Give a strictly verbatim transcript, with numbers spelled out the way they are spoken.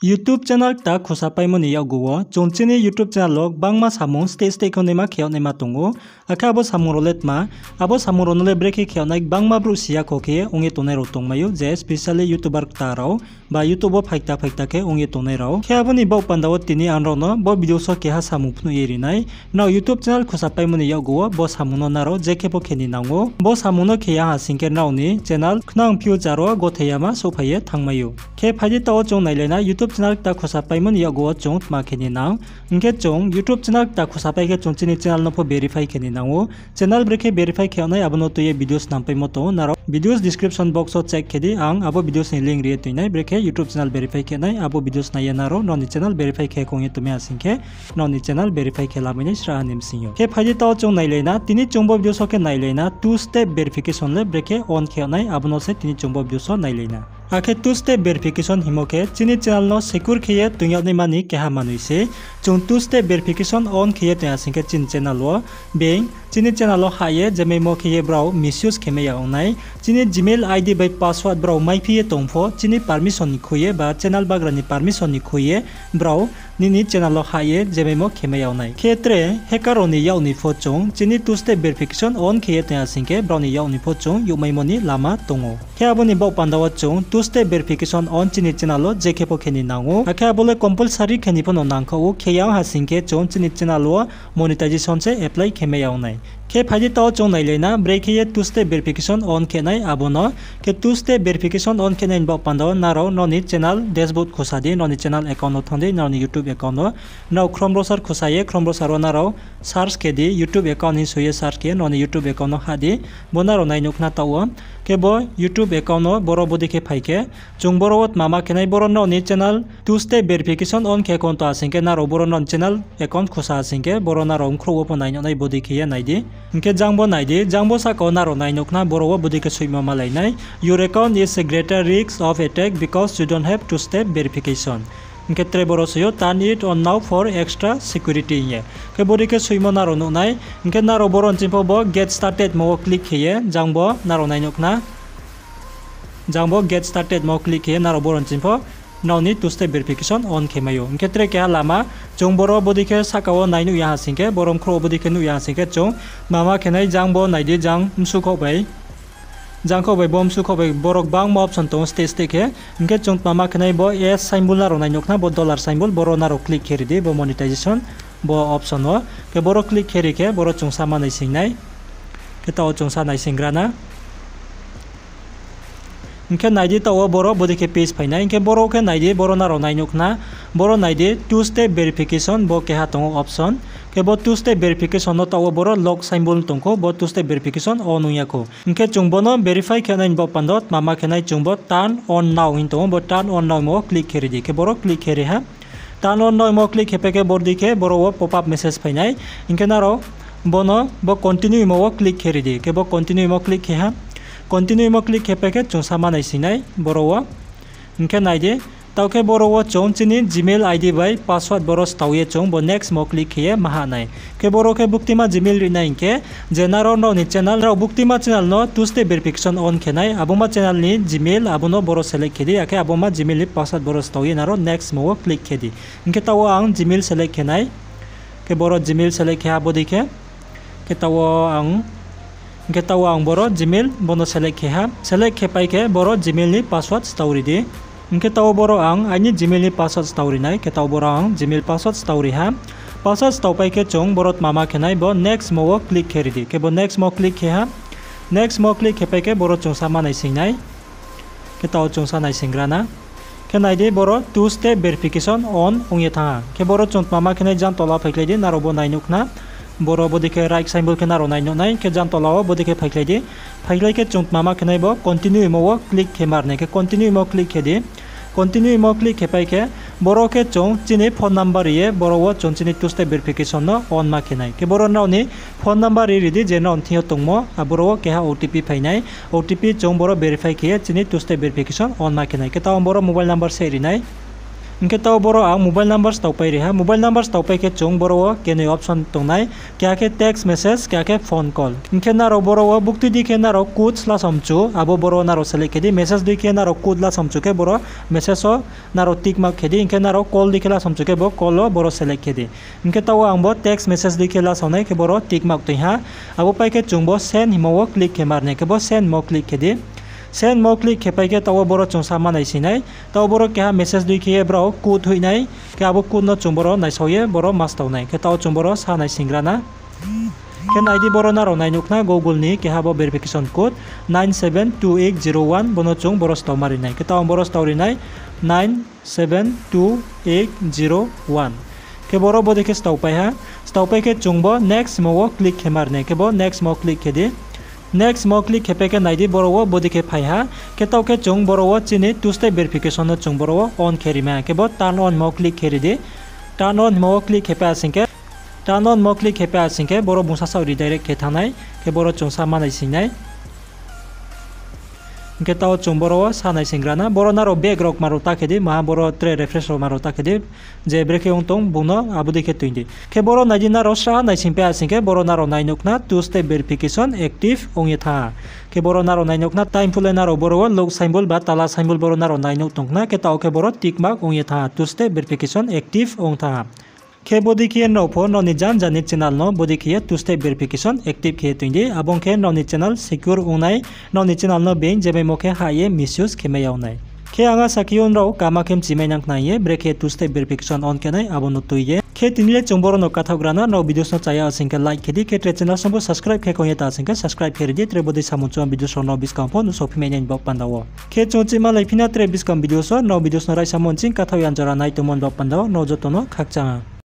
YouTube channel kta khusapaimo ni yakgu wo chung chini YouTube channel wo gbangma samung state state khe naima khe yag naima tong ou. Akhe abo samung rao le tma, abo samung rao no le brekhe khe yag nai gbangma brouh si ya kho khe ong ye tongnai rao tongmai ou, je specially YouTuber kta rao ba YouTube wo phaikta phaikta khe ong ye tongnai rao. Khe abo ni baoh panda wo tini ang nrao no bo video so keha samung phnuh ye ri nai. Nrao YouTube channel khusapaimo ni yakgu wo bo samung no nrao je khe pho khe ni nang ou. Bo samung no khe ya ha sing khe nrao ni channel khnang future wo gothei yama souhphai ye thanngmai ou. Khe phai di taoh wo chung nailai na YouTube channel kta khusapaimo ni yakgu wo chung tma khe ni nang. Hing khe chung YouTube channel kta khusapai khe chung chini channel no pho verify khe ni nang ou. Channel brekhe verify khe yag nai abo no tui ye video snam paimo tong ou, nrao videos description box wo check khe di, ang abo videos ni link ri ye tui nai, brekhe YouTube channel verify khe nai abo videos nai ye nrao nrao ni channel verify khe kong ye tongmai ha sing khe nrao ni channel verify khe lamai nai sraha ni bsing yo. Khe phai di taoh wo chung nailai na, tini chung bo video so khe nailai na two step verification le brekhe on khe yag nai abo no se tini chung bo video so nailai na. Akhe two step verification hingmo khe chini channel no secure khe ye tong yag naima ni keha manoi se. Chung two step verification on khe ye tong ya sing khe chini channel wo being chini channel wo hah ye jemaimo khe ye brao misuse khe mai ya ong nai. Chini Gmail ID bai password brao maiphi ye tong pho chini permission ni khui ye ba channel bagra ni permission ni khui ye brao nini channel wo hah ye jemaimo khe mai ya ong nai. Khe tre hacker rao ni yak ni pho chung chini two step verification on khe ye tong ya sing khe brao ni yak ni pho chung youhmaimo ni lama tong ou. Khe abo ni baoh panda wo chung two step verification on chini channel wo je khe pho khe ni nang ou. Akhe abo le compulsory khe ni pho no nangkhaoh ou, khe ya ong ha sing khe chung chini channel wo monetization se apply khe mai ya ong nai. Khe phai di taoh wo chung nailai na brekhe ye two step verification on khe nai abo no. Khe two step verification on khe nai ni baoh panda wo nrao nrao ni channel dashboard khusa di, nrao ni channel account no thanng di, nrao ni YouTube account no. Nrao Chrome browser khusa ye Chrome browser wo nrao search khe di, YouTube account hing soi ye search khe nrao ni YouTube account no hah di. Bo nrao nai nuh khna taoh wo. Khe bo YouTube account no boro bodei khe phai khe chung boro wo tma ma khe nai, boro nrao ni channel two step verification on khe kong tong ha sing khe nrao boro nrao ni channel account khusa ha sing khe boro nrao mkhrouh wo pho nai nuh nai bodei khe ye nai di. Hing khe jang bo nai di, jang bo sahka wo nrao nai nuh khna boro wo bodei khe soimo malai nai. Your account is a greater risk of attack because you don't have two step verification. Hing khe tre boro soi yo turn it on now for extra security hing ye. Khe bodei khe soimo nrao nuh nai. Hing khe nrao boro nching pho bo get started mo wo click khe ye jang bo nrao nai nuh khna. Jang bo get started mo click khe ye nrao boro nching pho nrao ni two step verification on khe mai ou. Hing khe tre keha lama chung boro bodei khe sahka wo nai nuh ya ha sing khe, boro mkhrouh wo bodei khe nuh ya ha sing khe chung tma ma khe nai, jang bo nai di, jang msu khaoh bai. Jang khaoh bai bo msu khaoh bai boro gbangma option tong ou state state khe. Hing khe chung tma ma khe nai bo S symbol nrao nai nuh khna bo dollar symbol boro nrao click khe ri di bo monetization bo option wo. Khe boro click khe ri khe boro chung sa ma naising nai. Khe taoh wo chung sa naisinggra na. Hing khe nai di taoh wo boro bodei khe page phai nai. Hing khe boro khe nai di boro nrao nai nuh khna. Boro nai di two step verification bo keha tong ou option. Khe bo two step verification no taoh wo boro lock symbol tong khou, bo two step verification on ong ya khou. Hing khe chung bo no verify khe nai ni baoh panda wo tma ma khe nai, chung bo turn on now hing tong ou, bo turn on now hingmo wo click khe ri di. Khe boro click khe ri ha. Turn on now hingmo wo click khe pai khe bodei khe boro wo pop up message phai nai. Hing khe nrao bo no bo continue hingmo wo click khe ri di. Khe bo continue hingmo click khe ha. Continue hingmo click khe pai khe chung sa ma naising nai boro wo. Hing khe nai di, taoh khe boro wo chung chini Gmail ID bai password boro stao ye chung bo next mo click khe ye ma hah nai. Khe boro khe buktima Gmail ri nai hing khe, je nrao nrao ni channel, nrao buktima channel no two step verification on khe nai, abo ma channel ni Gmail abo no boro select khe di, akhe abo ma Gmail ni password boro stao ye nrao next mo wo click khe di. Hing khe taoh wo ang Gmail select khe nai. Khe boro Gmail select khe ha bodei khe. Khe taoh wo ang, hing khe taoh wo ang boro Gmail bo no select khe ha. Select khe pai khe boro Gmail ni password stao ri di. Hing khe taoh wo boro ang aini Gmail ni password stao ri nai. Khe taoh boro ang Gmail password stao ri ha. Password stao pai khe chung boro tma ma khe nai bo next mo wo click khe ri di. Khe bo next mo click khe ha. Next mo click khe pai khe boro chung sa ma naising nai. Khe taoh chung sa naisinggra na. Khe nai di boro two step verification on ong ye thanng ha. Khe boro chung tma ma khe nai jang tola phaikhlai di, nrao bo nai nuh khna. Boro bodei khe right symbol khe nrao nai nuh nai, khe jang tola wo bodei khe phaikhlai di. Phaikhlai khe chung tma ma khe nai bo continue hingmo wo click khe mar nai, khe continue hingmo click khe di. Continue hingmo click khe pai khe boro khe chung chini phone number ri ye boro wo chung chini two step verification no on ma khe nai. Khe boro nrao ni phone number ri ri di je nrao ni thing yo tongmo, aboro wo keha OTP phai nai. OTP chung boro verify khe ye chini two step verification on ma khe nai. Khe taoh ang boro mobile number se ri nai. Hing khe taoh boro ang mobile number staopai ri ha. Mobile number staopai khe chung boro wo kenoi option tongnai, keha khe text message, keha khe phone call. Hing khe nrao boro wo bukti di khe nrao code lasamchu, abo boro nrao select khe di. Message dei khe nrao code lasamchu khe boro message wo nrao tick mark khe di. Hing khe nrao call dei khe lasamchu khe bo call wo boro select khe di. Hing khe taoh ang bo text message dei khe lasaonai khe boro tick mark toing ha. Abo pai khe chung bo send himo wo click khe ma ri nai, khe bo send himo click khe di. Send himo click khe pai khe taoh wo boro chung sa ma naising nai. Taoh boro keha message dei khe ye brao code hoih nai. Khe abo code no chung boro naisao ye boro ma stao nai. Khe taoh chung boro sa naisinggra na. Khe nai di, boro nrao nai nuh khna Google ni keha bo verification code nine seven two eight zero one, bo no chung boro stao ma ri nai. Khe taoh boro stao ri nai nine seven two eight zero one. Khe boro bodei khe staopai ha. Staopai khe chung bo next himo wo click khe ma ri nai. Khe bo next himo click khe di. Next himo click khe pai khe nai di, boro wo bodei khe phai ha. Khe taoh khe chung boro wo chini two step verification no chung boro wo on khe ri mai ha. Khe bo turn on himo click khe ri di. Turn on himo wo click khe pai asing khe, turn on himo click khe pai asing khe boro bung sasaoh redirect khe thanng nai. Khe boro chung sa ma naising nai. Hing khe taoh chung boro wo sa naisinggra na, boro nrao back rao kma rao ta khe di, maha boro tre refresh rao kma rao ta khe di, je brekhe ong tong bung no abo dei khe toing di. Khe boro nai di, nrao sraha naising pai asing khe boro nrao nai nuh khna two step verification active ong ye thanng ha. Khe boro nrao nai nuh khna time phuh le nrao boro wo lock symbol ba tala symbol boro nrao nai nuh tong khna, khe taoh khe boro tick mark ong ye thanng ha, two step verification active ong thanng ha. Khe bodei khe nrao pho nrao ni jan jan ni channel no bodei khe ye two step verification active khe ye toing di. Abo ong khe nrao ni channel secure ong nai, nrao ni channel no being je maimo khe hah ye misuse khe mai ya ong nai. Khe ang asa khe ou nrao kaham khe mchimai nang khna hing ye brekhe two step verification on khe nai abo no tui ye. Khe tini le chung boro no kathaohgra na, nrao videos no chaya asing khe like khe di, khe tre channel song pho subscribe khe kong ye ta asing khe subscribe khe ri di, tre bodei samung chung videos rao nrao buskang pho nuhsao phi mai nai ni baoh panda wo. Khe chung chima lai phi na tre buskang videos wo, nrao videos no raisamo nching kathaoh ya jora nai tongmo ni baoh panda wo nrao joto no khakchang ha.